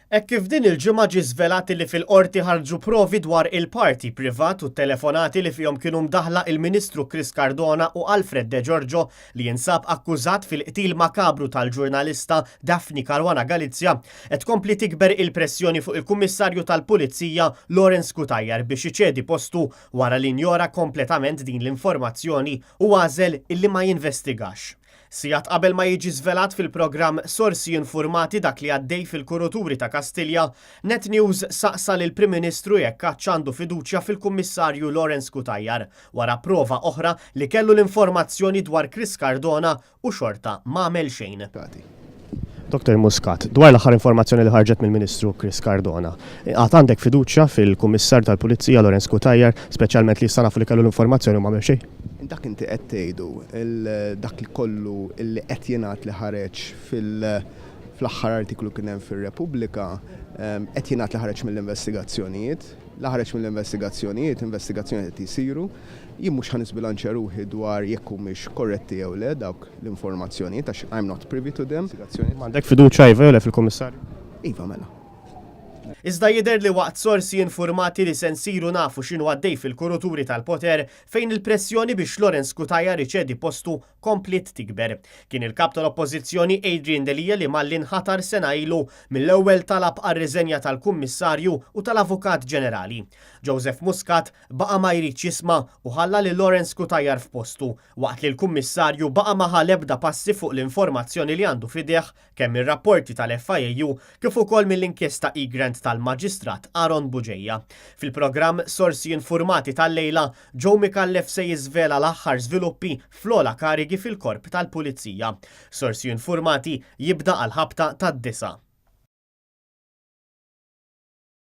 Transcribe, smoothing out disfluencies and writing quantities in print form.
Hekk kif din il-ġimgħa ġie żvelat li fil-Qorti ħarġu provi dwar il-party privat u t-telefonati li fihom kienu mdaħħla il-Ministru Chris Cardona u Alfred De Giorgio li jinsab akkużat fil-qtil makabru tal-ġurnalista Daphne Caruana Galizia, qed tkompli tikber il-pressjoni fuq il-Kummissarju tal-Pulizija Lawrence Cutajar biex iċedi postu wara li injora kompletament din l-informazzjoni u għażel illi ma jinvestigax. Sigħat qabel ma jiġi żvelat fil-programm Sorsi Infurmati dak li għaddej fil-kuruturi ta' Kastilja, Net News saqsa lill-Prim Ministru jekk għadx għandu fiduċja fil-Kummissarju Lawrence Cutajar wara prova oħra li kellu l-informazzjoni dwar Chris Cardona u xorta m'għamel xejn. Dottor Muscat, dwar l-aħħar informazzjoni li ħarġet mill-Ministru Chris Cardona, għad għandek fiduċja fil-Kummissarju tal-Pulizija Lawrence Cutajar, speċjalment li issa nafu li kellu l-informazzjoni u m'għamel xejn? Dak inti qed tgħidu, dak li kollu li qed jingħad li ħareġ fl-aħħar artiklu kien hemm fir-Repubblika, qed jingħad li ħareġ mill-investigazzjonijiet. Li ħareġ mill-investigazzjonijiet, investigazzjonijiet qed jsiru. Jien mhux ħa nisbilanċja ruħi dwar jekk humiex korretti jew le dawk l-informazzjonijiet għax I'm not privy to them. M'għandek fiduċja iva jew le fil-Kummissarju? Iva mela. Iżda jidher li waqt sorsi infurmati li se nsiru nafu x'inhu għaddej fil-kuruturi tal-poter fejn il-pressjoni biex Lawrence Cutajar iċedi postu kompliet tikber. Kien il-Kap tal-Oppożizzjoni Adrian Delia li malli nħatar sena ilu mill-ewwel talab għar-riżenja tal-Kummissarju u tal-Avukat Ġenerali. Joseph Muscat baqa' ma jridx jisma' u ħalla lil Lawrence Cutajar f'postu, waqt li l-Kummissarju baqa' ma ħa l-ebda passi fuq l-informazzjoni li għandu f'idejh kemm mir-rapporti tal-FIAU kif ukoll mill-inkjesta Egrant tal-Maġistrat Aaron Bugeja. Fil-programm Sorsi Infurmati tal-lejla, Joe Micallef se jiżvela l-aħħar żviluppi fl-ogħla karigi fil-Korp tal-Pulizija. Sorsi Infurmati jibda għall-ħabta tad-disgħa.